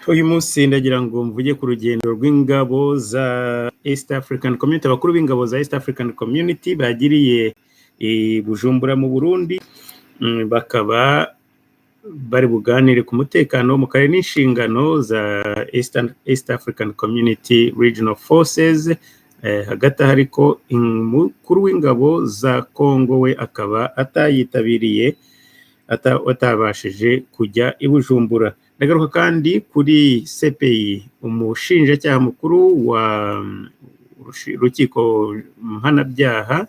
Uyu munsi ndagira ngo mvuge ku rugendo rw'ingabo za East African Community, abakuru b'ingabo za East African Community bagiriye i Bujumbura mu Burundi, bakaba bari buganire ku mutekano wo mu karere n'inshingano za East African Community Regional Forces. Hagati aho ariko, umukuru w'ingabo za Congo we akaba atayitabiriye, atabashije kujya i Bujumbura. Ndagaruka kandi kuri CPI, umushinjacyaha mukuru wa rukiko mpanabyaha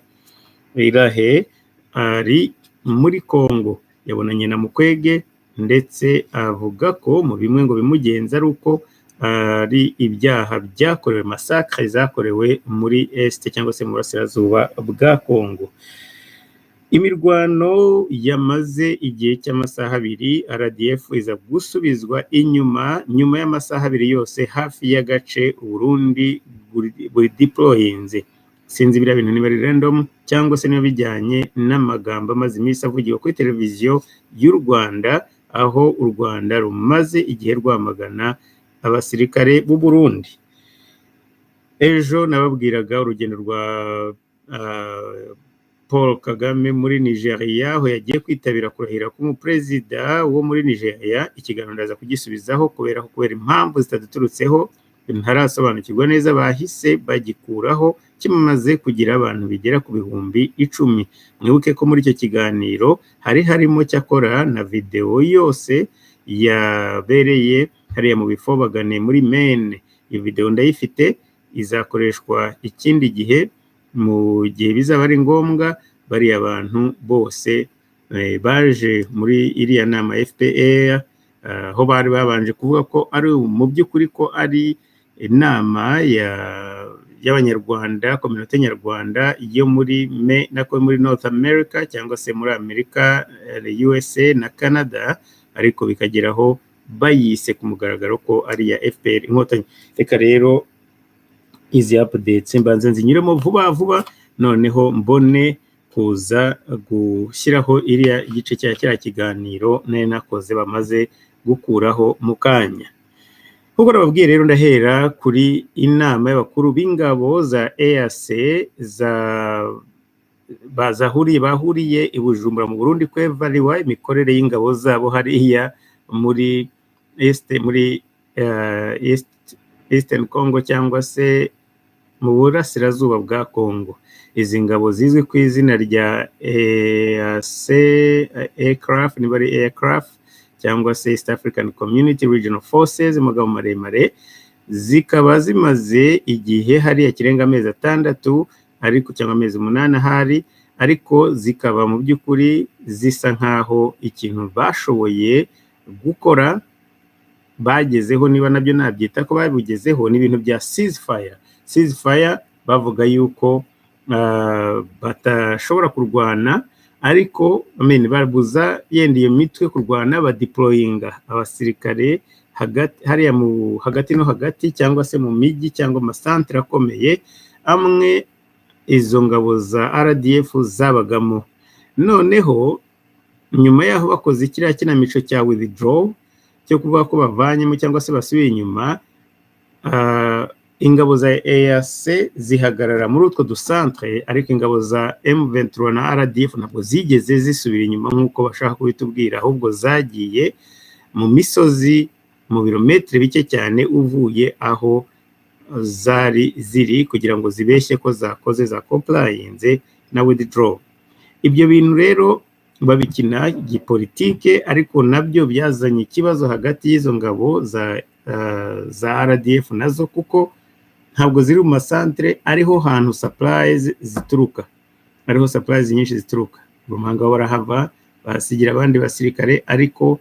i La Haye ari muri Congo, yabonanye na Mukwege, ndetse avuga ko mu bimwe ngo bimugenza ari uko ari ibyaha byakorewe, massacre zakorewe muri Est cyangwa se mu burasirazuba bwa Congo. Imirwano yamaze igihe cy'amasaha 2, RDF iza gusubizwa inyuma nyuma y'amasaha 2 yose hafi y'agace Uburundi buri deployinze. Sinzi biriya bintu niba ari random cyangwa se niba bijyanye n'amagambo amaze iminsi avugiwe kuri televiziyo y'u Rwanda, aho u Rwanda rumaze igihe rwamagana abasirikare b'u Burundi. Ejo nababwiraga urugendo rwa Paul Kagame muri Nigeria, aho yagiye kwitabira kurahira k'umuperezida wo muri Nigeria. Ikiganiro ndaza kugisubizaho kubera ko kubera impamvu zitaduturutseho ntarasobanukirwa neza, bahise bagikuraho kimaze kugira abantu bigera ku 10,000. Mwibuke ko muri icyo kiganiro hari harimo cyakora na videwo yose yabereye hariya mu bifobagane muri Maine. Iyo videwo ndayifite, izakoreshwa ikindi gihe mu gihe bizaba ari ngombwa. Bariya bantu bose baje muri iriya nama FPR, aho bari babanje kuvuga ko ari mu by'ukuri ko ari inama y'Abanyarwanda, communauté nyarwanda yo muri me nako muri North America cyangwa se muri Amerika, USA na Canada, ariko bikageraho bayise ku mugaragaro ko ari iya FPR Inkotanyi. Reka rero izi updates mbanze nzinyuremo vuba vuba, noneho mbone kuza gushyiraho iriya gice cya kiriya kiganiro nari nakoze bamaze gukuraho mu kanya. Nk'uko nababwiye rero, ndahera kuri inama y'abakuru b'ingabo za EAC za bazahuriye bahuriye i Bujumbura mu Burundi kwevaluwa imikorere y'ingabo zabo hariya muri Est, muri Eastern Congo cyangwa se mu burasirazuba bwa Congo. Izi ngabo zizwi ku izina rya EAC EACRF, niba ari EACRF cyangwa se East African Community Regional Forces mu magambo maremare, zikaba zimaze igihe hariya kirenga amezi 6 ariko cyangwa amezi 8 ahari, ariko zikaba mu by'ukuri zisa nkaho ikintu bashoboye gukora bagezeho, niba nabyo nabyita ko babigezeho, ni ibintu bya ceasefire. Ceasefire bavuga yuko batashobora kurwana, ariko I mean, babuza yenda iyo mitwe kurwana, badeployinga abasirikare hagati hariya mu hagati no hagati cyangwa se mu mijyi cyangwa amasantere akomeye amwe izo ngabo za RDF zabagamo. Noneho nyuma yaho bakoze kiriya kinamico cya withdraw, cyo kuvuga ko bavanyemo cyangwa se basubiye inyuma, ingabo za EAC zihagarara muri utwo dusantere, ariko ingabo za M23 na RDF ntabwo zigeze zisubira inyuma nk'uko bashaka kubitubwira, ahubwo zagiye mu misozi mu birometero bike cyane uvuye aho zari ziri, kugira ngo zibeshye ko zakoze za complyinze na withdraw. Ibyo bintu rero babikina gipolitike, ariko nabyo byazanye ikibazo hagati y'izo ngabo za RDF nazo, kuko ntabwo ziri mu masantere ariho hantu supplies zituruka, ariho supplies nyinshi zituruka. Urumanga barahava basigira abandi basirikare, ariko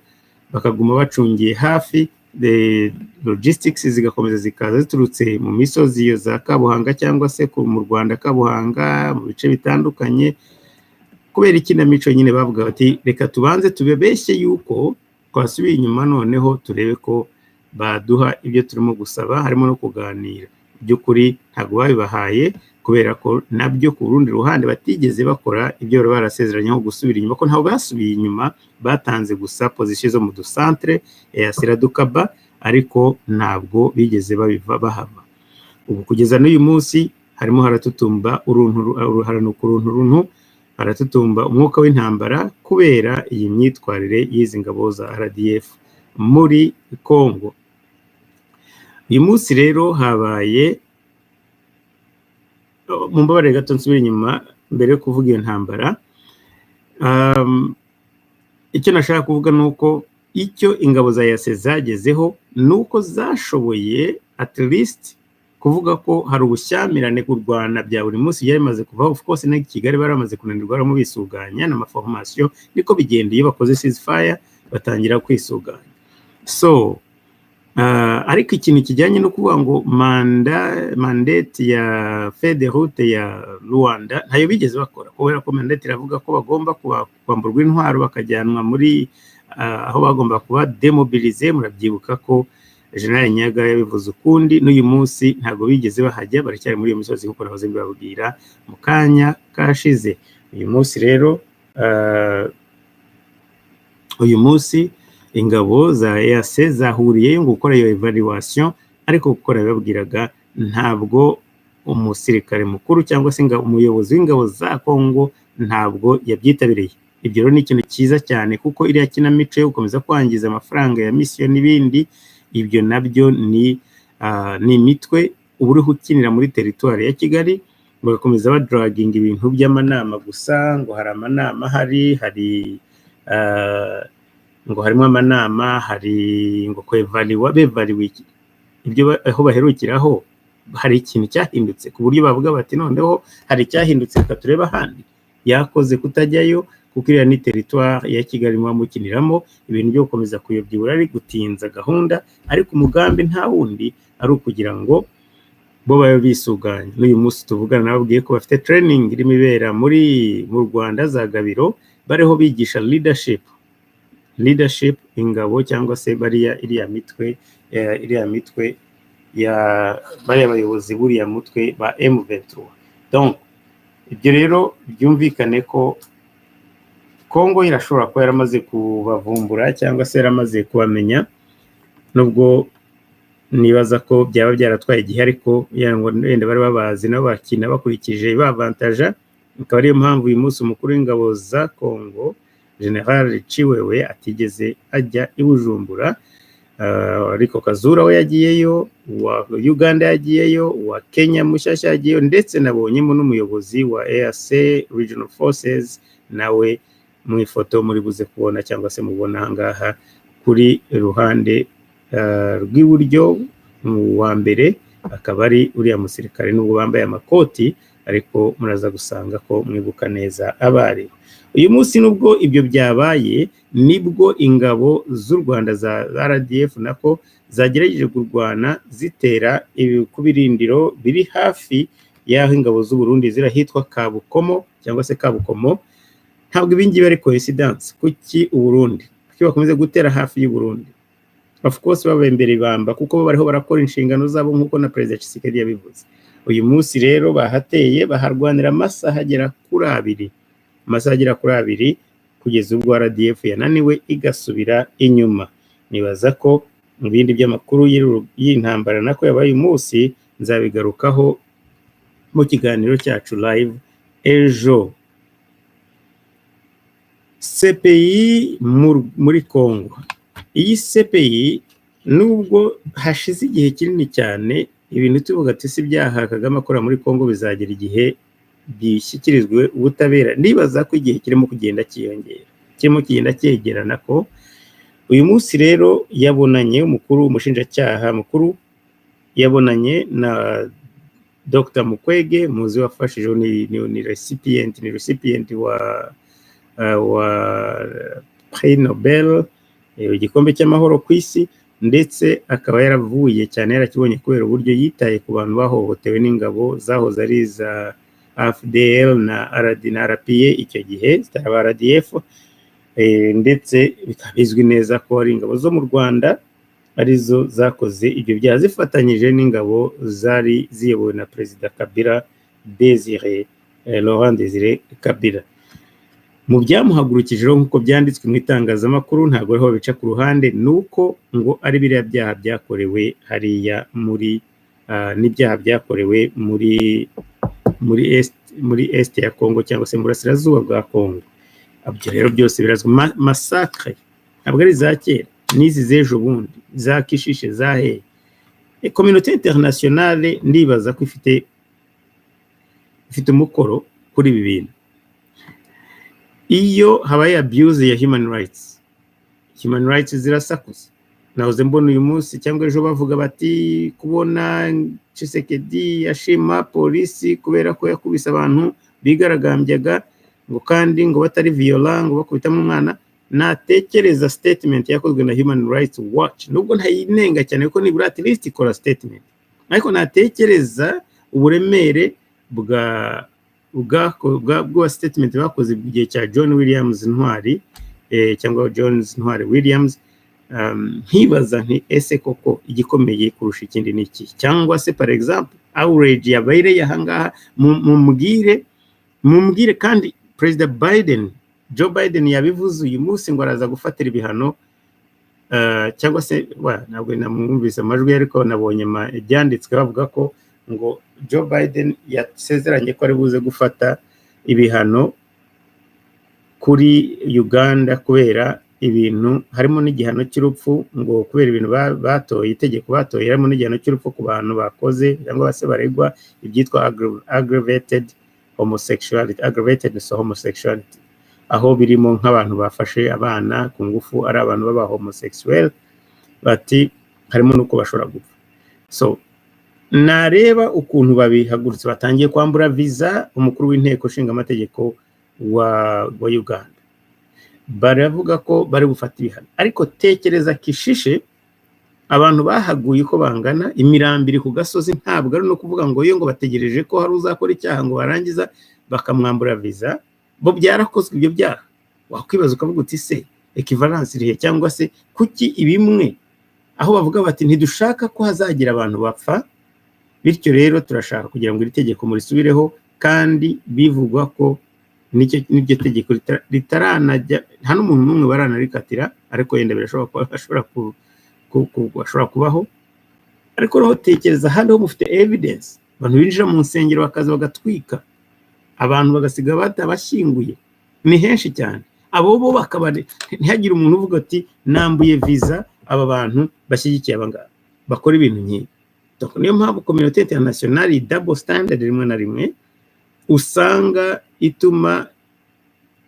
bakaguma bacungiye hafi, the logistics zigakomeza zikaza ziturutse mu misozi iyo za Kabuhanga cyangwa se mu Rwanda Kabuhanga, mu bice bitandukanye. Kubera ikinamico nyine bavuga bati: "Reka tubanze tubebeshye yuko twasubiye inyuma, noneho turebe ko baduha ibyo turimo gusaba, harimo no kuganira." By'ukuri ntabwo babibahaye, kubera ko nabyo ku rundi ruhande batigeze bakora ibyo bari barasezeranye nko gusubira inyuma, ko ntabwo basubiye inyuma, batanze gusa position zo mu dusantere, EAC iradukaba, Ariko ntabwo bigeze babiva bahava. Ubu kugeza n'uyu munsi harimo haratutumba uruntu, haranuka uruntu runtu, haratutumba umwuka w'intambara kubera iyi myitwarire y'izi ngabo za RDF muri Congo. Uyu munsi rero habaye, mumbabarire gato nsubire inyuma mbere yo kuvuga iyo ntambara. Icyo nashaka kuvuga ni uko icyo ingabo za EAC zagezeho ni uko zashoboye at least kuvuga ko hari ubushyamirane, kurwana bya buri munsi byari bimaze kuvaho. Of course na Kigali bari bamaze kunanirwa, barimo bisuganya n'ama formation. Niko bigenda iyo bakoze ceasefire, batangira kwisuganya. So ariko ikintu kijyanye no kuvuga ngo mandate ya feuille de route ya Rwanda ntayo bigeze bakora, kubera ko mandate iravuga ko bagomba kwamburwa intwaro, bakajyanwa muri aho bagomba kuba démobilisé. Murabyibuka ko General Nyaga yabivuze ukundi. N'uyu munsi ntabwo bigeze bahajya, baracyari muri iyo misozi nk'uko nahoze mbibabwira mu kanya kashize. Uyu munsi rero, uyu munsi ingabo za EAC zahuriyeyo ngo gukora iyo evaluation, ariko gukora babwiraga ntabwo umusirikare mukuru cyangwa se umuyobozi w'ingabo za Congo ntabwo yabyitabiriye. Ibyo rero ni ikintu cyiza cyane, kuko iriya kinamico yo gukomeza kwangiza amafaranga ya mission n'ibindi, ibyo nabyo ni imitwe uba uriho ukinira muri territoire ya Kigali, bagakomeza badaraginga ibintu by'amanama gusa, ngo hari amanama ahari, hari ngo harimo amanama, hari ngo kwevaliwa, bevaliwe iki? Ibyo aho baherukiraho hari ikintu cyahindutse ku buryo bavuga bati: "Noneho hari icyahindutse, reka turebe ahandi"? Yakoze kutajyayo, kuko iriya ni territoire ya Kigali muba mukiniramo ibintu byo gukomeza kuyobya uburari, gutinza gahunda, ariko umugambi nta wundi ari ukugira ngo bo babe bisuganya. N'uyu munsi tuvugana nababwiye ko bafite training irimo ibera mu Rwanda, za Gabiro, bariho bigisha leadership ingabo cyangwa se bariya iriya mitwe ya bariya bayobozi buriya mutwe ba M23. Donc ibyo rero byumvikane ko Kongo irashobora kuba yaramaze kubavumbura cyangwa se yaramaze kubamenya, nubwo nibaza ko byaba byaratwaye igihe, ariko wenda bari babazi nabo bakina bakurikije bavantaja. Akaba ariyo mpamvu uyu munsi umukuru w'ingabo za Kongo, General Ciwewe, atigeze ajya i Bujumbura. Ariko Kazura we yagiyeyo, uwa Uganda yagiyeyo, uwa Kenya mushyashya yagiyeyo, ndetse nabonyemo n'umuyobozi wa EAC Regional Forces nawe mu ifoto muri buze kubona cyangwa se mubona aha ngaha kuri ruhande rw'iburyo wa mbere, akaba ari uriya musirikare. Nubwo bambaye amakoti, ariko muraza gusanga ko mwibuka neza abari. Uyu munsi nubwo ibyo byabaye, nibwo ingabo z'u Rwanda za RDF nako zagerageje kurwana, zitera ku birindiro biri hafi y'aho ingabo z'u Burundi ziri ahitwa Kabukomo cyangwa se Kabukomo. Ntabwo ibi ngibi ari coincidence. Kuki u Burundi, kuki bakomeza gutera hafi y'u Burundi? Of course babaye imbere ibamba, kuko bo bariho barakora inshingano zabo nk'uko na Perezida Tshisekedi yabivuze. Uyu munsi rero bahateye, baharwanira amasaha agera kuri 2, amasaha agera kuri 2, kugeza ubwo RDF yananiwe igasubira inyuma. Nibaza ko mu bindi by'amakuru y'intambara nako yabaye uyu munsi nzabigarukaho mu kiganiro cyacu live ejo. CPI muri Congo, iyi CPI, nubwo hashize igihe kinini cyane ibintu tuvuga ati: "Si ibyaha Kagame akora muri Congo bizagera igihe bishyikirizwe ubutabera?" Ndibaza ko igihe kirimo kugenda cyiyongera, kirimo kigenda cyegerana, ko uyu munsi rero yabonanye umukuru, umushinjacyaha mukuru yabonanye na Dr Mukwege, muzi wafashije, ni recipient wa Prix Nobel, igikombe cy'amahoro ku isi, ndetse akaba yaravuye cyane, yarakibonye kubera uburyo yitaye ku bantu bahohotewe n'ingabo zahoze ari iza AFDL na RD na RPA icyo gihe zitaraba RDF, ndetse bikaba bizwi neza ko ari ingabo zo mu Rwanda arizo zakoze ibyo byaha zifatanyije n'ingabo zari ziyobowe na Perezida Kabila Desire, Laurent Desire Kabila. Mu byamuhagurukije rero, nk'uko byanditswe mu itangazamakuru, ntabwo ariho babica ku ruhande, ni uko ngo ari biriya byaha byakorewe hariya muri n'ibyaha byakorewe muri Est ya Congo, cyangwa se mu burasirazuba bwa Congo. Ibyo rero byose birazwi. Massacre ntabwo ari iza kera, n'izi z'ejo bundi za Kishishe, za hehe. Communauté internationale ndibaza ko ifite umukoro kuri ibi bintu. Iyo habaye abuse ya human rights, human rights zirasakuza. Nahoze mbona uyu munsi cyangwa ejo bavuga bati kubona Tshisekedi ashima polisi kubera ko yakubise abantu bigaragambyaga, ngo kandi ngo batari violent, ngo bakubitamo umwana. Natekereza statement yakozwe na Human Rights Watch, nubwo ntayinenga cyane kuko nibura at least ikora statement, ariko natekereza uburemere bwa statement bakoze mu gihe cya John Williams Ntwari, cyangwa Jones Ntwari Williams, nkibaza nti: "Ese koko igikomeye kurusha ikindi ni iki?" Cyangwa se, par exemple, outrage yabereye ahangaha, mumbwire. Kandi Perezida Biden, Joe Biden, yabivuze uyu munsi ngo araza gufatira ibihano, cyangwa se ntabwo namwumvise amajwi, ariko nabonye ibyanditswe bavuga ko ngo Joe Biden yasezeranye ko ari buze gufata ibihano kuri Uganda kubera ibintu harimo n'igihano cy'urupfu, ngo kubera ibintu batoye, itegeko batoye harimo n'igihano cy'urupfu ku bantu bakoze cyangwa se baregwa ibyitwa aggravated homosexuality, aggravated homosexuality, aho birimo nk'abantu bafashe abana ku ngufu ari abantu b'aba homosexuel, bati harimo n'uko bashobora gupfa. So nareba ukuntu babihagurutse, batangiye kwambura visa umukuru w'inteko ishinga amategeko wa Uganda, baravuga ko bari bufate ibihano. Ariko tekereza Kishishe, abantu bahaguye uko bangana, imirambi iri ku gasozi. Ntabwo ari no kuvuga ngo yo ngo bategereje ko hari uzakora icyaha ngo barangiza bakamwambura visa. Bo byarakozwe ibyo byaha. Wakwibaza ukavuga uti: "Se equivalence irihe?" Cyangwa se kuki ibimwe aho bavuga bati: "Ntidushaka ko hazagira abantu bapfa, bityo rero turashaka kugira ngo iri tegeko murisubireho," kandi bivugwa ko n'iryo tegeko ritaranajya, nta n'umuntu n'umwe baranarikatira, ariko yenda birashoboka ko bashobora kubaho. Ariko noneho tekereza ahandi ho mufite evidence, abantu binjira mu nsengero bakaza bagatwika abantu, bagasiga batabashyinguye, ni henshi cyane. Abo bo bakaba ntihagire umuntu uvuga ati: "Nambuye visa aba bantu bashyigikiye aba ngaba bakora ibintu nk'ibi." Niyo mpamvu communauté internationale, double standard rimwe na rimwe usanga ituma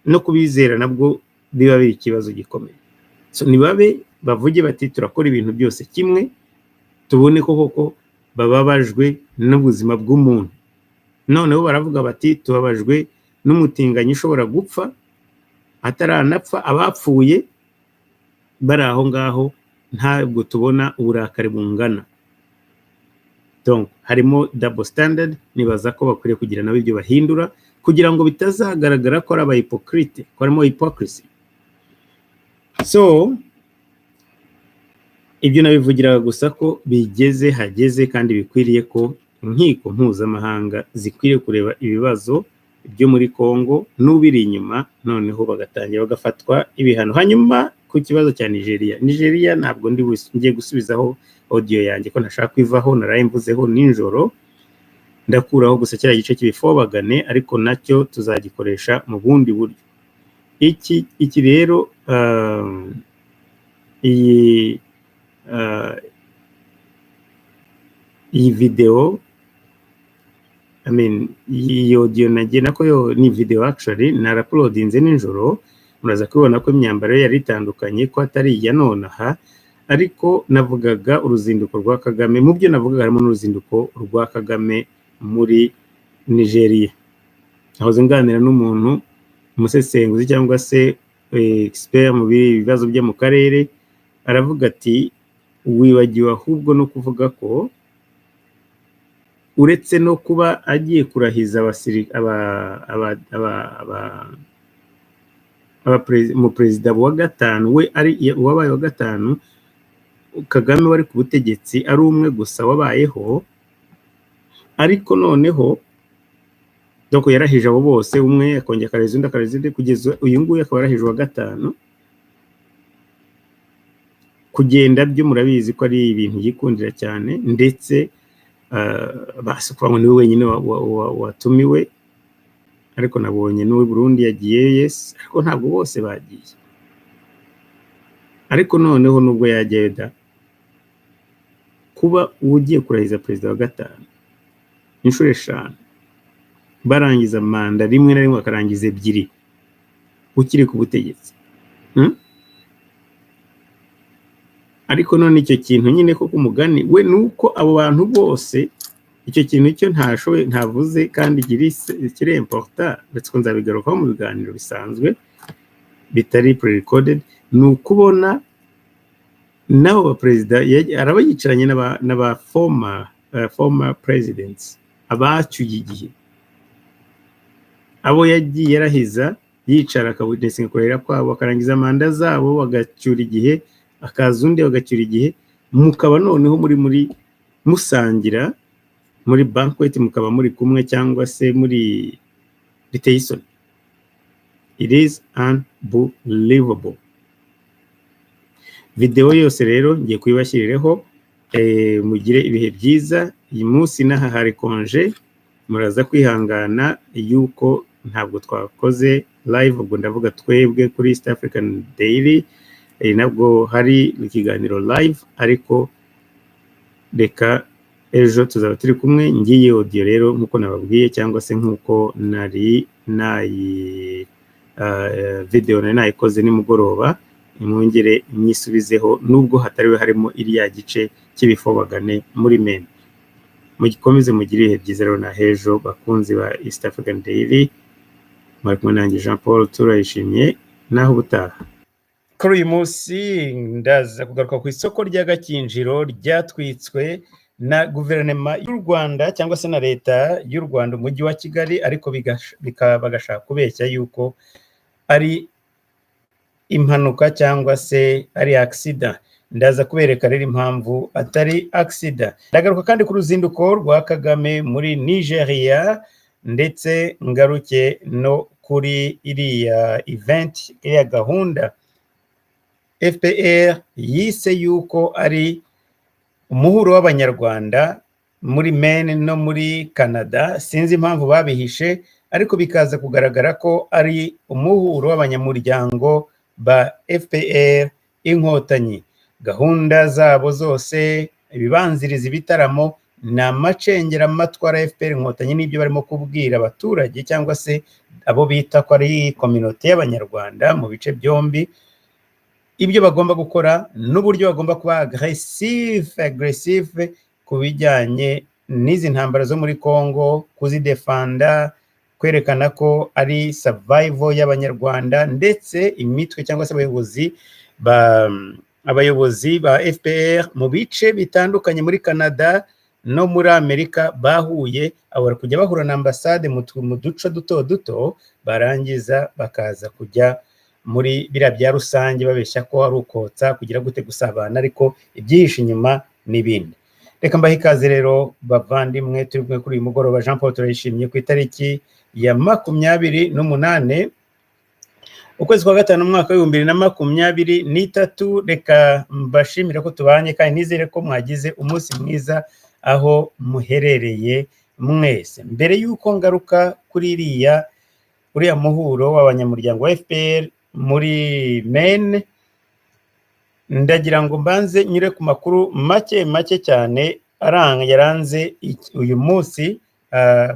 no kubizera nabwo biba biri ikibazo gikomeye. So nibabe bavuge bati: "Turakora ibintu byose kimwe," tubone ko koko bababajwe n'ubuzima bw'umuntu. Noneho baravuga bati: "Tubabajwe n'umutinganyi ushobora gupfa ataranapfa, abapfuye bari aho ngaho ntabwo tubona uburakari bungana." Donc harimo double standard. Nibaza ko bakwiriye kugira nabo ibyo bahindura kugira ngo bitazagaragara ko ari aba hypocrite, ko harimo hypocrisy. So ibyo nabivugiraga gusa ko bigeze hageze kandi bikwiriye ko inkiko mpuzamahanga zikwiriye kureba ibibazo byo muri Congo n'ubiri inyuma, noneho bagatangira bagafatwa ibihano. Hanyuma ku kibazo cya Nigeria, Nigeria ntabwo ndi ngiye gusubizaho audio yanjye ko ntashaka kwivaho, naraye mvuzeho nijoro. Ndakuraho gusa kiriya gice cy'ibifobagane, ariko nacyo tuzagikoresha mu bundi buryo. Iki rero, iyi video, I mean, iyi audio nagiye nako yo ni video actually narauploadinze nijoro, muraza kubibona ko imyambaro ye yari itandukanye, ko atari iya nonaha. Ariko navugaga uruzinduko rwa Kagame. Mu byo navugaga harimo n'uruzinduko rwa Kagame muri Nigeria. Nahoze nganira n'umuntu, umusesenguzi cyangwa se expert mu bibazo byo mu karere, aravuga ati: "Wibagiwe ahubwo no kuvuga ko uretse no kuba agiye kurahiza umuperezida wa gatanu, we ari uwabaye wa gatanu, Kagame wari ku butegetsi ari umwe gusa wabayeho." Ariko noneho Donc yarahije abo bose, umwe akongera akareza undi, akareza undi, kugeza uyu nguyu akaba yarahije uwa gatanu. Kugenda byo murabizi ko ari ibintu yikundira cyane, ndetse basi kuvuga ngo niwe wenyine watumiwe, ariko nabonye n'uw'i Burundi yagiye. Yes, ariko ntabwo bose bagiye. Ariko noneho nubwo yajyayo da, kuba ugiye kurahiza perezida wa gatanu inshuro 5, barangiza manda rimwe na rimwe bakarangiza ebyiri ukiri ku butegetsi. Ariko none icyo kintu nyine ko umugani we ni uko abo bantu bose, icyo kintu cyo ntashoboye ntavuze kandi kiri important, ndetse ko nzabigarukaho mu biganiro bisanzwe bitari pre-recorded, ni ukubona n'abo baperezida araba yicaranye n'aba former presidents, abacyuye igihe, abo yagiye arahiza, yicara akawitnessinga kurahira kwabo, bakarangiza manda zabo, bagacyura igihe, akaza undi, bagacyura igihe, mukaba noneho muri musangira muri banquet, mukaba muri kumwe cyangwa se muri, biteye isoni. It is unbelievable. Videwo yose rero ngiye kuyibashyirireho. Mugire ibihe byiza. Uyu munsi n'aha hari congé, muraza kwihangana yuko ntabwo twakoze live. Ubwo ndavuga twebwe kuri East African Daily, nabwo hari ikiganiro live, ariko reka ejo tuzaba turi kumwe. Ngiye audio rero nk'uko nababwiye, cyangwa se nk'uko nari nayi video nari nayikoze nimugoroba, mwongere mwisubizeho nubwo hatariwe harimo iriya gice cy'ibifobagane muri Maine. Mukomeze mugire ibihe byiza rero na hejo, bakunzi ba East African Daily. Mwari kumwe nanjye Jean Paul Turayishimye, naho ubutaha. Kuri uyu munsi ndaza kugaruka ku isoko rya Gakinjiro ryatwitswe na guverinoma y'u Rwanda cyangwa se na leta y'u Rwanda, umujyi wa Kigali, ariko bagashaka kubeshya yuko ari impanuka cyangwa se ari accident. Ndaza kubereka rero impamvu atari accident. Ndagaruka kandi ku ruzinduko rwa Kagame muri Nigeria, ndetse ngaruke no kuri iriya event, iriya gahunda FPR yise yuko ari umuhuro w'Abanyarwanda muri Maine no muri Canada. Sinzi impamvu babihishe, ariko bikaza kugaragara ko ari umuhuro w'abanyamuryango ba FPR Inkotanyi. Gahunda zabo zose, ibibanziriza ibitaramo, ni amacengeramatwara ya FPR Inkotanyi, n'ibyo barimo kubwira abaturage cyangwa se abo bita ko ari communauté y'Abanyarwanda mu bice byombi, ibyo bagomba gukora n'uburyo bagomba kuba agressive ku bijyanye n'izi ntambara zo muri Congo, kuzidefanda, kwerekana ko ari survival y'Abanyarwanda. Ndetse imitwe cyangwa se abayobozi ba FPR mu bice bitandukanye muri Canada no muri Amerika bahuye, abo bari kujya bahura na ambasade mu duce duto duto, barangiza bakaza kujya muri biriya bya rusange babeshya ko ari ukotsa, kugira gute, gusabana, ariko ibyihishe inyuma n'ibindi. Reka mbahe ikaze rero, bavandimwe turi kumwe kuri uyu mugoroba. Jean Paul Turayishimye, ku itariki ya 28 ukwezi kwa gatanu, umwaka w'2023. Reka mbashimire ko tubanye kandi nizere ko mwagize umunsi mwiza aho muherereye mwese. Mbere y'uko ngaruka kuri uriya muhuro w'abanyamuryango wa FPR muri Maine, ndagira ngo mbanze nyure ku makuru make make cyane yaranze uyu munsi,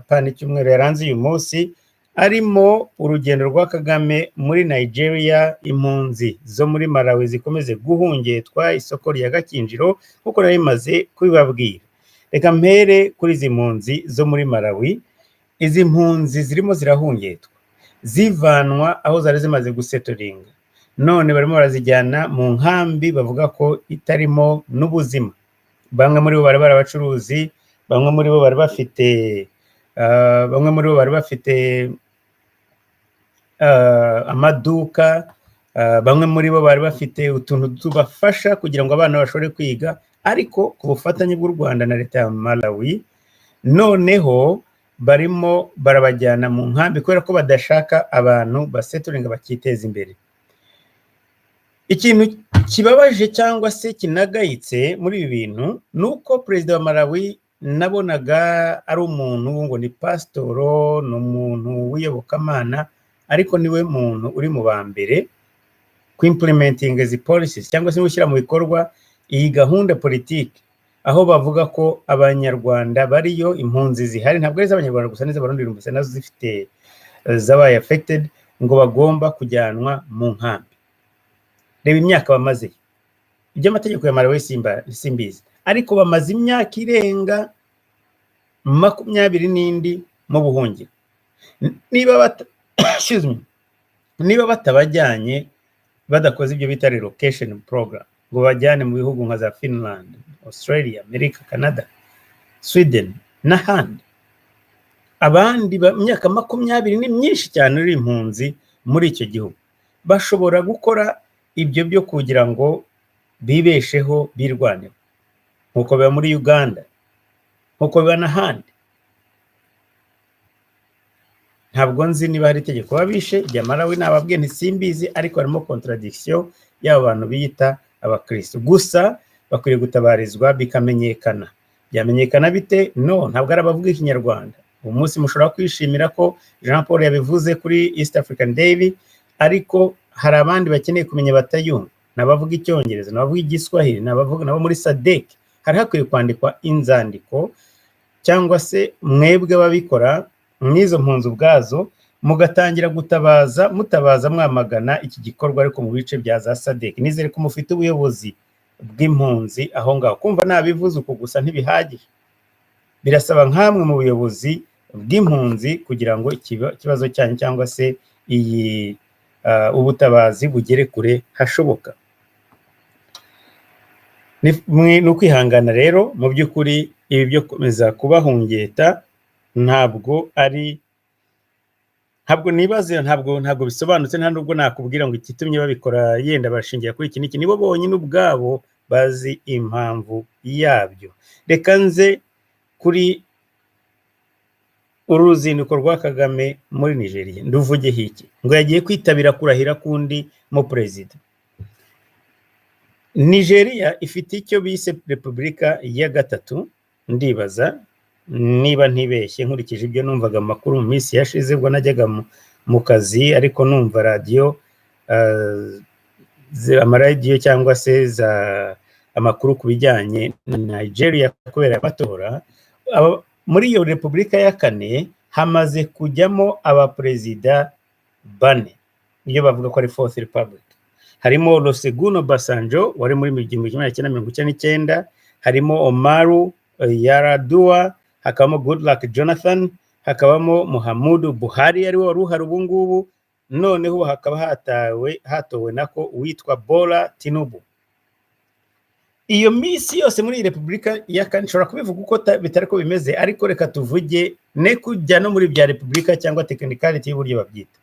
pana icyumweru, yaranze uyu munsi, arimo urugendo rwa Kagame muri Nigeria, impunzi zo muri Malawi zikomeze guhungetwa, isoko rya Gakinjiro nk'uko nari maze kubibabwira. Reka mpere kuri izi mpunzi zo muri Malawi. Izi mpunzi zirimo zirahungetwa, zivanwa aho zari zimaze gusettlinga, none barimo barazijyana mu nkambi bavuga ko itarimo n'ubuzima. Bamwe muri bo bari bari abacuruzi, bamwe muri bo bari bafite amaduka, bamwe muri bo bari bafite utuntu tubafasha kugira ngo abana bashobore kwiga. Ariko ku bufatanye bw'u Rwanda na leta ya Malawi, noneho Barimo barabajyana mu nkambi kubera ko badashaka abantu basettlinga bakiteza imbere. Ikintu kibabaje cyangwa se kinagayitse muri ibi bintu ni uko perezida wa Malawi nabonaga ari umuntu ngo ni pasitoro, ni umuntu w'iyobokamana, ariko niwe muntu uri mu ba mbere ku-implementinga izi policies cyangwa se gushyira mu bikorwa iyi gahunda politiki, aho bavuga ko Abanyarwanda bariyo, impunzi zihari, ntabwo ari iz'Abanyarwanda gusa, n'iz'Abarundi numvise nazo zifite zabaye affected, ngo bagomba kujyanwa mu nkambi. Reba imyaka bamazeyo. Iby'amategeko ya Malawi simbizi, ariko bamaze imyaka irenga 20 n'indi mu buhungiro. Excuse me, niba batabajyanye, badakoze ibyo bita relocation program ngo bajyane mu bihugu nka za Finland, Australia, America, Canada, Sweden n'ahandi, abandi imyaka 20 ni myinshi cyane uri impunzi muri icyo gihugu. Bashobora gukora ibyo byo kugira ngo bibesheho, birwaneho, nk'uko biba muri Uganda, nk'uko biba n'ahandi. Ntabwo nzi niba hari itegeko babishe rya Malawi, nababwiye ntisimbizi, ariko harimo contradiction y'aba bantu biyita abakristo. Gusa bakwiriye gutabarizwa bikamenyekana. Byamenyekana bite? No ntabwo ari abavuga Ikinyarwanda. Uyu munsi mushobora kwishimira ko Jean Paul yabivuze kuri East African Daily, ariko hari abandi bakeneye kumenya batayumva, ni abavuga Icyongereza, ni abavuga Igiswahili, ni abavuga nabo muri SADC. Hari hakwiye kwandikwa inzandiko, cyangwa se mwebwe ababikora n'izo mpunzi ubwazo mugatangira gutabaza, mutabaza mwamagana iki gikorwa, ariko mu bice bya za SADC. Nizere ko mufite ubuyobozi bw'impunzi aho ngaho. Kumva nabivuze uko gusa ntibihagije, birasaba nk'amwe mu buyobozi bw'impunzi kugira ngo ikibazo cyanyu cyangwa se iyi ubutabazi bugere kure hashoboka. Ni ukwihangana rero. Mu by'ukuri ibi byo gukomeza kubahungeta ntabwo ari, ntabwo nibaze, ntabwo bisobanutse. Nta nubwo nakubwira ngo igitumye babikora yenda bashingira kuri iki n'iki. Nibo bonyine ubwabo bazi impamvu yabyo. Reka nze kuri uru ruzinduko rwa Kagame muri Nigeria. Nduvugeho iki? Ngo yagiye kwitabira kurahira k'undi mu perezida. Nigeria ifite icyo bise repubulika ya gatatu, ndibaza niba ntibeshye, nkurikije ibyo numvaga amakuru mu minsi yashize ubwo najyaga mu kazi, ariko numva radiyo, amaradiyo cyangwa se za amakuru ku bijyanye na Nigeria kubera amatora. Muri iyo repubulika ya kane hamaze kujyamo abaperezida bane, iyo bavuga ko ari fourth republic. Harimo Olusegun Obasanjo wari muri 1999, harimo Umaru Yar'Adua, hakabamo Goodluck Jonathan, hakabamo Muhammadu Buhari ariwe wari uhari ubu ngubu, noneho hakaba hatowe nako uwitwa Bola Tinubu. Iyo minsi yose muri iyi repubulika ya kane, nshobora kubivuga uko bitari ko bimeze, ariko reka tuvuge ne kujya no muri bya repubulika cyangwa technicality y'uburyo babyita.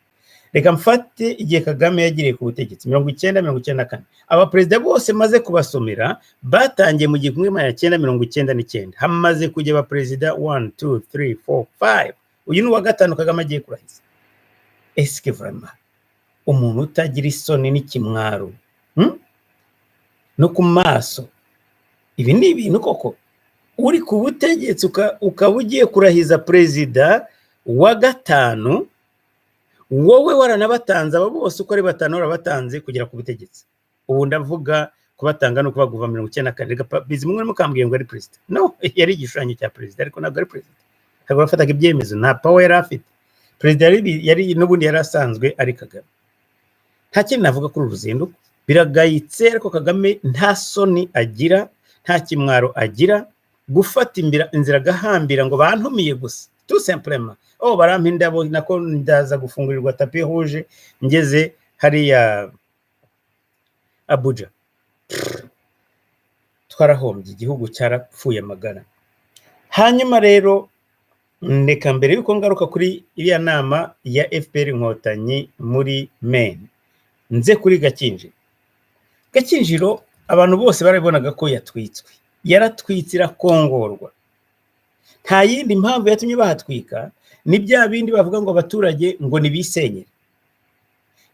Reka mfate igihe Kagame yagiriye ku butegetsi, 90, 94. Abaperezida bose maze kubasomera batangiye mu 1999. Hamaze kujya abaperezida 1, 2, 3, 4, 5. Uyu ni uwa gatanu Kagame agiye kurahiza. Est-ce que vraiment umuntu utagira isoni n'ikimwaro, No ku maso, ibi ni ibintu koko? Uri ku butegetsi ukaba ugiye kurahiza perezida wa gatanu, wowe waranabatanze aba bose uko ari batanu, warabatanze kugera ku butegetsi. Ubu ndavuga kubatanga no kuba kuva 94. Reka Bizimungu mukambwiye ngo ari perezida, no yari igishushanyo cya perezida, ariko ntabwo ari perezida, ntabwo yafataga ibyemezo, nta power yari afite. Perezida yari n'ubundi yari asanzwe ari Kagame. Nta kindi navuga kuri uru ruzinduko, biragayitse, ariko Kagame nta soni agira, nta kimwaro agira, gufata inzira agahambira ngo bantumiye gusa, tout simplement, oh, barampa indabo, nako ndaza gufungurirwa tapis rouge ngeze hariya Abuja. Twarahombye, igihugu cyarapfuye amagara. Hanyuma rero reka mbere yuko ngaruka kuri iriya nama ya FPR Inkotanyi muri Maine, nze kuri Gakinjiro. Gakinjiro abantu bose barabibonaga ko yatwitswe, yaratwitse irakongorwa. Nta yindi mpamvu yatumye bahatwika, ni bya bindi bavuga ngo abaturage ngo nibisenyere.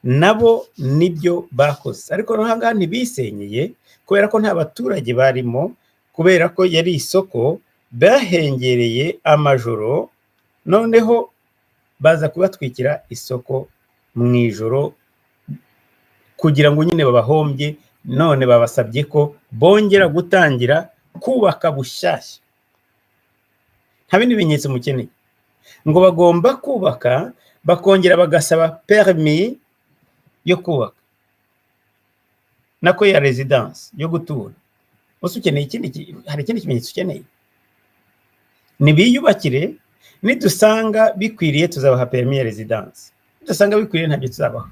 Nabo nibyo bakoze, ariko noneho ngaha ntibisenyeye kubera ko nta baturage barimo, kubera ko yari isoko. Bahengereye amajoro, noneho baza kubatwikira isoko mu ijoro kugira ngo nyine babahombye. None babasabye ko bongera gutangira kubaka bushyashya. Nta bindi bimenyetso mukeneye. Ngo bagomba kubaka, bakongera bagasaba permis yo kubaka, nako ya résidence, yo gutura. Ese ukeneye ikindi? Hari ikindi kimenyetso ukeneye? Nibiyubakire, nidusanga bikwiriye tuzabaha permis ya résidence, nidusanga bikwiriye ntabyo tuzabaha.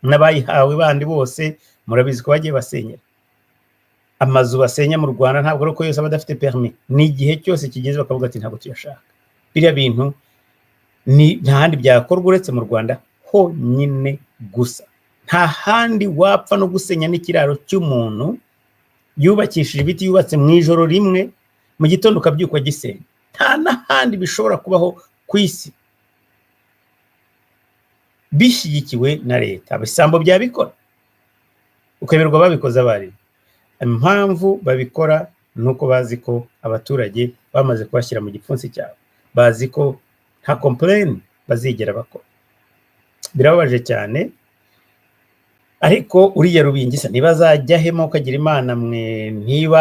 N'abayihawe bandi bose murabizi ko bagiye basenyera. Amazu basenya mu Rwanda ntabwo ari uko yose aba adafite permis, ni igihe cyose kigeze bakavuga ati: "Ntabwo tuyashaka." Biriya bintu ni nta handi byakorwa uretse mu Rwanda honyine gusa. Nta handi wapfa no gusenya n'ikiraro cy'umuntu yubakishije ibiti, yubatse mu ijoro rimwe, mu gitondo ukabyuka gisenya. Nta n'ahandi bishobora kubaho ku isi bishyigikiwe na leta. Ibisambo byabikora ukayoberwa babikoze abarimu. Impamvu babikora ni uko bazi ko abaturage bamaze kubashyira mu gipfunsi cyabo, bazi ko nta complain bazigera bakora. Birababaje cyane. Ariko uriya Rubingisa niba azajya ahema, ukagira Imana mwe, niba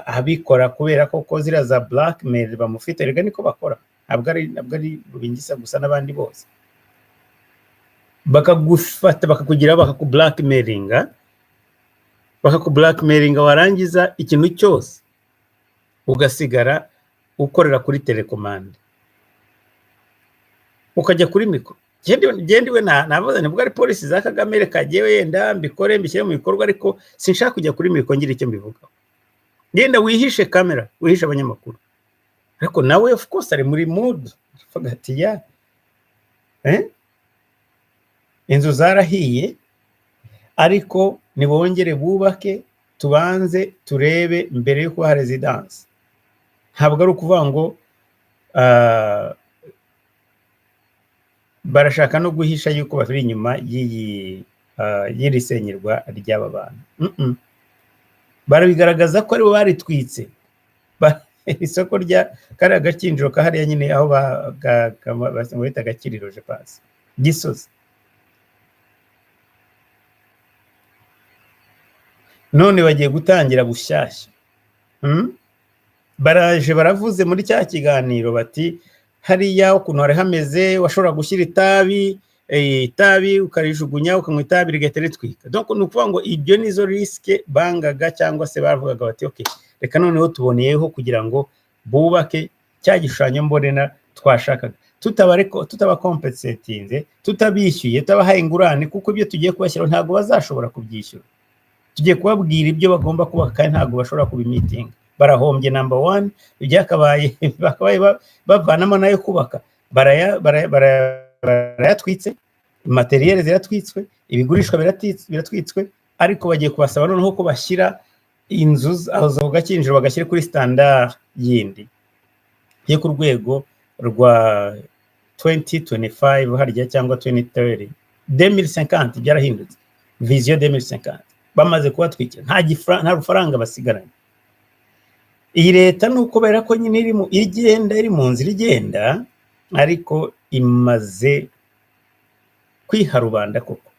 abikora kubera ko ziriya za blackmail bamufite. Rega niko bakora, ntabwo ari Rubingisa gusa, n'abandi bose bakagufata, bakakugira, bakaku blackmailinga, warangiza ikintu cyose ugasigara ukorera kuri télécommande, ukajya kuri micro. Genda iwe, navuze nibwo ari policy za Kagame. Reka jyewe yenda mbikore, mbishyire mu bikorwa, ariko sinshaka kujya kuri micro ngira icyo mbivugaho. Genda wihishe kamera, wihishe abanyamakuru. Ariko nawe of course ari muri mood, avuga ati: "Ya, inzu zarahiye, ariko nibongere bubake, tubanze turebe mbere yo kubaha résidence." Ntabwo ari ukuvuga ngo barashaka no guhisha yuko bari inyuma y'iyi y'iri senyerwa ry'aba bantu. Barabigaragaza ko aribo baritwitse. Isoko rya kariya gakinjiro ka hariya nyine, aho bita Agakiriro, je pense, Gisozi. None bagiye gutangira bushyashya. Baraje baravuze muri cya kiganiro bati: "Hariya ukuntu hari hameze, washobora gushyira itabi, itabi ukarijugunya, ukanywa itabi rigahita ritwika." Donc ni ukuvuga ngo ibyo nizo risque bangaga, cyangwa se bavugaga bati: "Okay, reka noneho tuboneyeho kugira ngo bubake cya gishushanyo mbonera twashakaga, tutaba compensatinze, tutabishyuye, tutabahaye ingurane, kuko ibyo tugiye kubashyiraho ntabwo bazashobora kubyishyura. Tugiye kubabwira ibyo bagomba kubaka kandi ntabwo bashobora kubi meetinga, barahombye." Number one, ibyakabaye bakabaye bavanamo nayo kubaka barayatwitse, matériel ziratwitswe, ibigurishwa biratwitswe, ariko bagiye kubasaba noneho ko bashyira inzu aho ku Gakinjiro, bagashyira kuri standard yindi yo ku rwego rwa 2025 harya cyangwa 2030, 2050. Byarahindutse, vision 2050. Bamaze kubatwikira, nta rufaranga basigaranye. Iyi leta ni ukubera ko nyine iri mu igenda, iri mu nzira igenda, ariko imaze kwiha rubanda koko,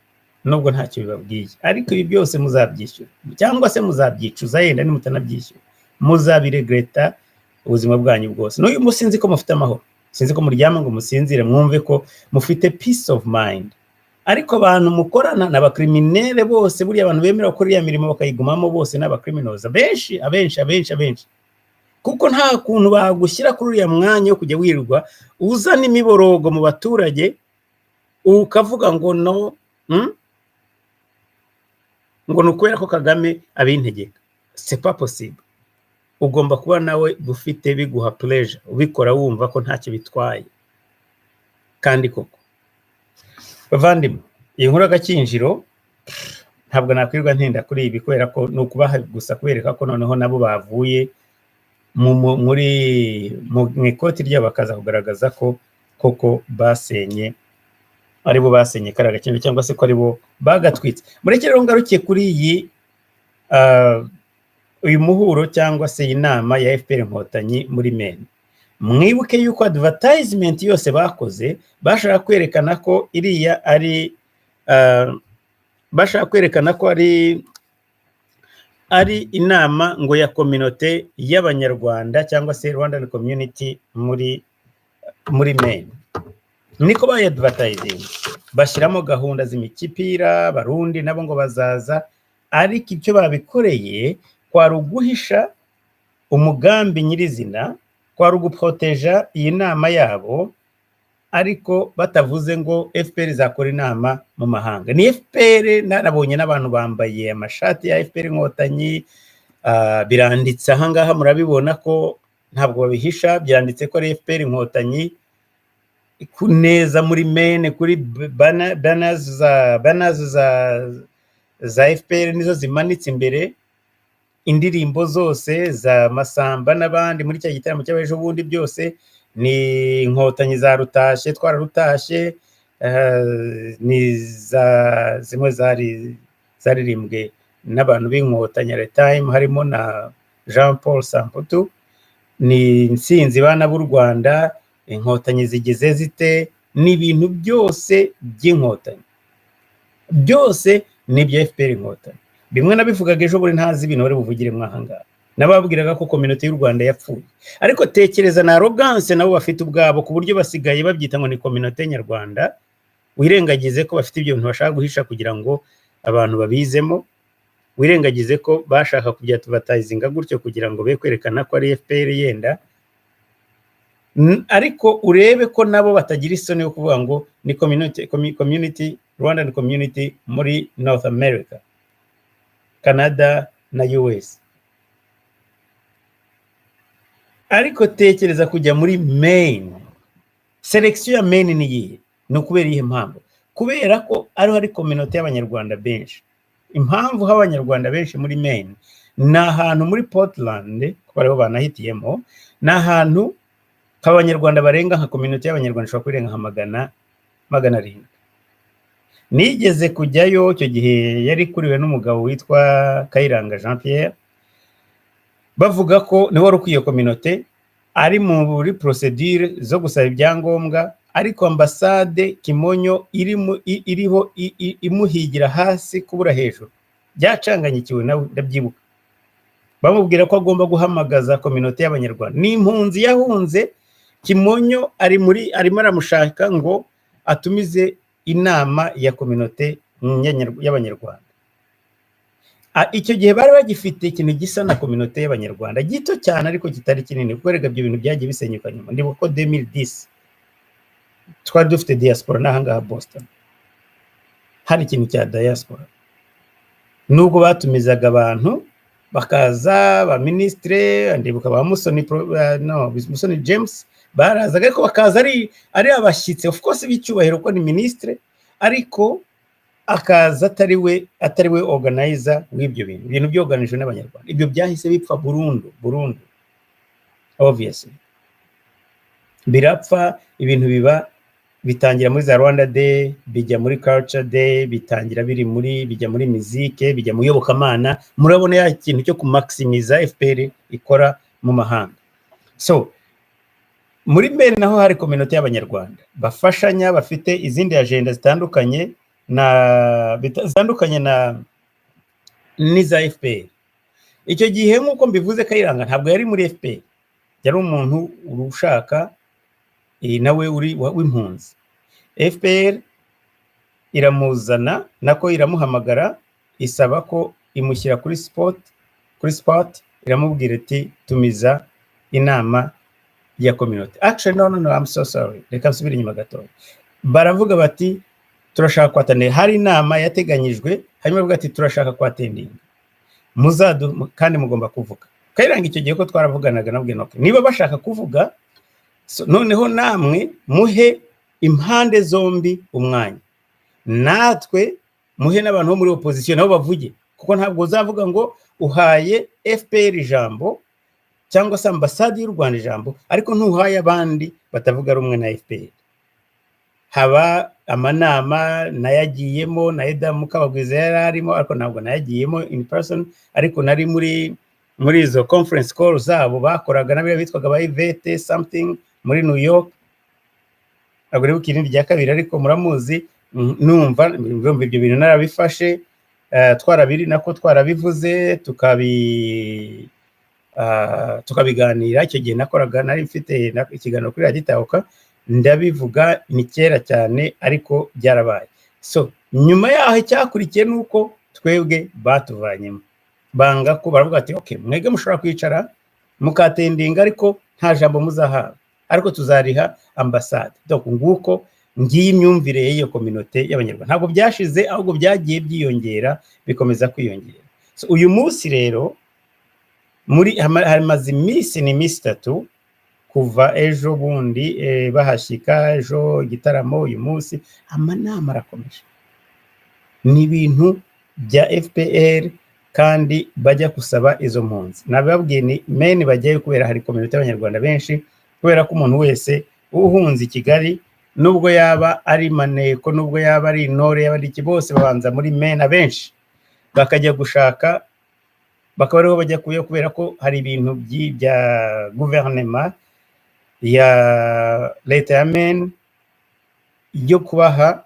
nubwo ntacyo bibabwiye. Ariko ibi byose muzabyishyura cyangwa se muzabyicuza. Yenda nimutanabyishyura muzabi regretta ubuzima bwanyu bwose. N'uyu munsi sinzi ko mufite amahoro, sinzi ko muryama ngo musinzire, mwumve ko mufite peace of mind. Ariko abantu mukorana ni aba criminels bose. Buriya abantu bemera gukora iriya mirimo bakayigumamo bose ni aba criminals, abenshi, abenshi, abenshi, abenshi, kuko nta kuntu bagushyira kuri uriya mwanya wo kujya wirirwa uzana imiborogo mu baturage, ukavuga ngo no, Ngo ni ukubera ko Kagame abintegeka. C'est pas possible. Ugomba kuba nawe ufite biguha pleasure, ubikora wumva ko ntacyo bitwaye. Kandi koko bavandimwe, iyi nkuru y'Agakinjiro ntabwo nakwirirwa ntinda kuri ibi, kubera ko ni ukubaha gusa kubereka ko noneho nabo bavuye. Muri mu ikoti ryabo bakaza kugaragaza ko koko basenye, aribo basenye kariya gakinjiro cyangwa se ko aribo bagatwitse. Mureke rero ngarukiye kuri iyi uyu muhuro cyangwa se iyi nama ya FPR Inkotanyi muri Maine. Mwibuke yuko advertisement yose bakoze bashaka kwerekana ko iriya ari bashaka kwerekana ko ari inama ngo ya communauté y'Abanyarwanda cyangwa se Rwandan community muri Maine. Niko bayadvertising, bashyiramo gahunda z'imikipira, Barundi nabo ngo bazaza, ariko icyo babikoreye kwari uguhisha umugambi nyirizina, kwari uguproteja iyi nama yabo, ariko batavuze ngo FPR izakora inama mu mahanga. Ni FPR, narabonye n'abantu bambaye amashati ya FPR Inkotanyi. Biranditse ahangaha, murabibona ko ntabwo babihisha, byanditse ko ari FPR Inkotanyi ku neza muri Maine, kuri banners za FPR nizo zimanitse imbere. Indirimbo zose za Masamba n'abandi muri cya gitaramo cy'ejo bundi byose ni Inkotanyi za rutashye, twararutashye, ni za zimwe zari zaririmbwe n'abantu b'Inkotanyi at time, harimo na Jean Paul Samputu. Ni intsinzi bana b'u Rwanda, Inkotanyi zigize zite, ni ibintu byose by'Inkotanyi, byose ni ibya FPR Inkotanyi. Bimwe nabivugaga ejo bundi, ntazi ibintu bari buvugire mwahangaha, nababwiraga ko communauté y'u Rwanda yapfuye. Ariko tekereza na arrogance nabo bafite ubwabo, ku buryo basigaye babyita ngo ni communauté nyarwanda. Wirengagize ko bafite ibyo bintu bashaka guhisha kugira ngo abantu babizemo, wirengagize ko bashaka kubyadvertisinga gutyo kugira ngo be kwerekana ko ari FPR yenda. Ariko urebe ko nabo batagira isoni yo kuvuga ngo ni community, Rwandan community muri North America, Canada na US. Ariko tekereza kujya muri Maine. Selection ya Maine ni iyihe? Ni ukubera iyihe mpamvu? Kubera ko ariho hari communauté y'Abanyarwanda benshi. Impamvu haba Abanyarwanda benshi muri Maine, ni ahantu muri Portland, kuko ariho banahitiyemo, ni ahantu abanyarwanda barenga, nka communauté y'Abanyarwanda ishobora kurenga nka 700. Nigeze kujyayo icyo gihe, yari ikuriwe n'umugabo witwa Kayiranga Jean Pierre, bavuga ko niwe wari ukwiye communauté, ari muri procédure zo gusaba ibyangombwa, ariko ambasade Kimonyo iriho imuhigira hasi kubura hejuru, byacanganyikiwe nawe. Ndabyibuka bamubwira ko agomba guhamagaza communauté y'Abanyarwanda. Ni impunzi yahunze Kimonyo, ari muri arimo aramushaka ngo atumize inama ya communauté y'Abanyarwanda. Icyo gihe bari bagifite ikintu gisa na communauté y'Abanyarwanda gito cyane ariko kitari kinini, kuko erega ibyo bintu byagiye bisenyuka nyuma. Ndibuka ko 2010 twari dufite diaspora n'ahangaha Boston, hari ikintu cya diaspora, nubwo batumizaga abantu bakaza, ba ministre, ndibuka ba Musoni, no Musoni James, barazaga ariko bakaza ari abashyitsi, of course b'icyubahiro ko ni ministre, ariko akaza atari we organizer w'ibyo bintu. Ibintu byoganijwe n'Abanyarwanda, ibyo byahise bipfa burundu burundu, obviously birapfa. Ibintu biba bitangira muri za Rwanda Day, bijya muri Culture Day, bitangira biri muri, bijya muri mizike, bijya mu iyobokamana. Murabona ya kintu cyo kumaximiza FPR ikora mu mahanga. So muri Maine naho hari communauté y'Abanyarwanda bafashanya, bafite izindi agenda zitandukanye na zitandukanye na n'iza FPR. Icyo gihe, nk'uko mbivuze, Kayiranga ntabwo yari muri FPR, yari umuntu ushaka, nawe uri w'impunzi. FPR iramuzana, nako iramuhamagara, isaba ko imushyira kuri spot, iramubwira iti: "Tumiza inama ya community." Actually, no, no, no, I'm so sorry, reka nsubire inyuma gatoya. Baravuga bati: "Turashaka kwattendinga." Hari inama yateganyijwe, hanyuma bavuga ati: "Turashaka kwattendinga, muzadu kandi mugomba kuvuga." Kayiranga icyo gihe ko twaravuganaga, nabwiye: "Okay, niba bashaka kuvuga, so, noneho namwe muhe impande zombi umwanya, natwe muhe n'abantu bo muri opposition nabo bavuge, kuko ntabwo uzavuga ngo uhaye FPR ijambo cyangwa se ambasade y'u Rwanda ijambo, ariko ntuhaye abandi batavuga rumwe na FPR. Haba amanama nayagiyemo, na Eda Mukabagwiza yari arimo, ariko ntabwo nayagiyemo in person, ariko nari muri izo conference call zabo bakoraga n'abiriya bitwaga ba Yvette something muri New York. Ntabwo nibuka irindi rya kabiri, ariko muramuzi. Numva ibyo bintu narabifashe, twarabiri nako twarabivuze, tukabiganira. Icyo gihe nakoraga, nari mfite ikiganiro kuri Radiyo Itahuka, ndabivuga. Ni kera cyane, ariko byarabaye. So nyuma yaho icyakurikiye ni uko twebwe batuvanyemo, banga ko baravuga ati: "Okay, mwebwe mushobora kwicara mukattendinga, ariko nta jambo muzahabwa, ariko tuzariha ambasade." Donc nguko, ngiyi imyumvire y'iyo communauté y'Abanyarwanda. Ntabwo byashize, ahubwo byagiye byiyongera, bikomeza kwiyongera. So uyu munsi rero muri hamaze iminsi, ni iminsi 3 kuva ejo bundi bahashyika ejo igitaramo, uyu munsi amanama arakomeje. Ni ibintu bya FPR kandi bajya gusaba izo mpunzi. Nababwiye, ni Maine bajyayo kubera hari communauté y'Abanyarwanda benshi, kubera ko umuntu wese uhunze i Kigali, nubwo yaba ari maneko, nubwo yaba ari intore, yaba ari iki, bose babanza muri Maine. Abenshi bakajya gushaka, bakaba ariho bajya kuyo, kubera ko hari ibintu bya guverinema ya leta ya Maine byo kubaha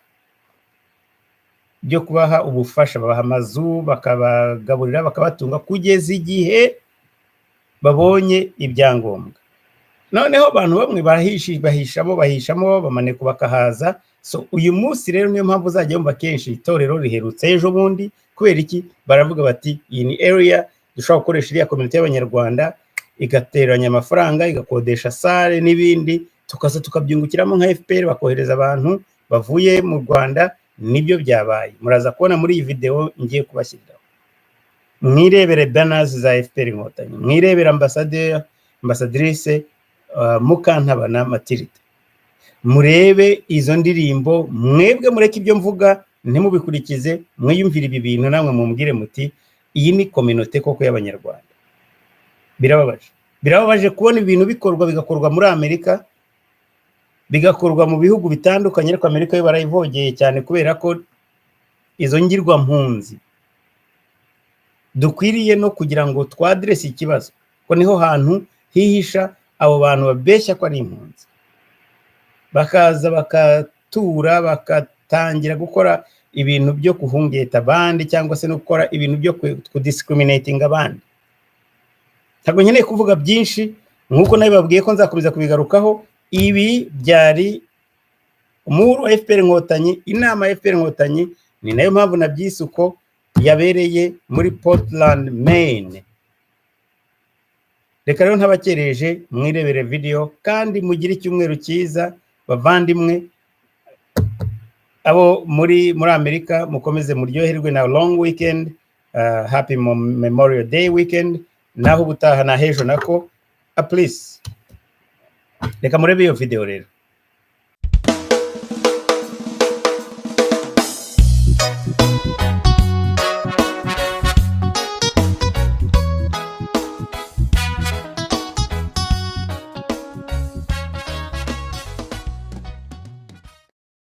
ubufasha. Babaha amazu, bakabagaburira, bakabatunga kugeza igihe babonye ibyangombwa. Noneho abantu bamwe bahishamo, bahishamo bamaneko bakahaza. So uyu munsi rero niyo mpamvu uzajya wumva kenshi itorero riherutse ejo bundi. Kubera iki? Baravuga bati: "Iyi ni area dushobora gukoresha iriya communauté y'Abanyarwanda, igateranya amafaranga, igakodesha salle n'ibindi, tukaza tukabyungukiramo nka FPR." Bakohereza abantu bavuye mu Rwanda. Nibyo byabaye, muraza kubona muri iyi videwo ngiye kubashyiriraho. Mwirebere banners za FPR Inkotanyi, mwirebere ambasaderi, ambassadrice Mukantabana Matilde, murebe izo ndirimbo. Mwebwe mureke ibyo mvuga, ntimubikurikize, mwiyumvire ibi bintu, namwe mumbwire muti: "Iyi ni communauté koko y'Abanyarwanda?" Birababaje, birababaje kubona ibintu bikorwa, bigakorwa muri Amerika, bigakorwa mu bihugu bitandukanye, ariko Amerika yo barayivogeye cyane, kubera ko izo ngirwampunzi dukwiriye no kugira ngo twaddresse ikibazo, ko niho hantu hihisha abo bantu babeshya ko ari impunzi, bakaza bakatura, bagatangira gukora ibintu byo guhungeta abandi cyangwa se no gukora ibintu byo kudiscriminatinga abandi. Ntabwo nkeneye kuvuga byinshi, nk'uko nabibabwiye ko nzakomeza kubigarukaho. Ibi byari umuhuro wa FPR Inkotanyi, inama ya FPR Inkotanyi, ni nayo mpamvu nabyise uko, yabereye muri Portland, Maine. Reka rero ntabakereje, mwirebere video kandi mugire icyumweru cyiza, bavandimwe. Abo muri Amerika, mukomeze muryoherwe na long weekend, happy Memorial Day weekend. Naho ubutaha, na hejo nako. Please, reka murebe iyo video rero.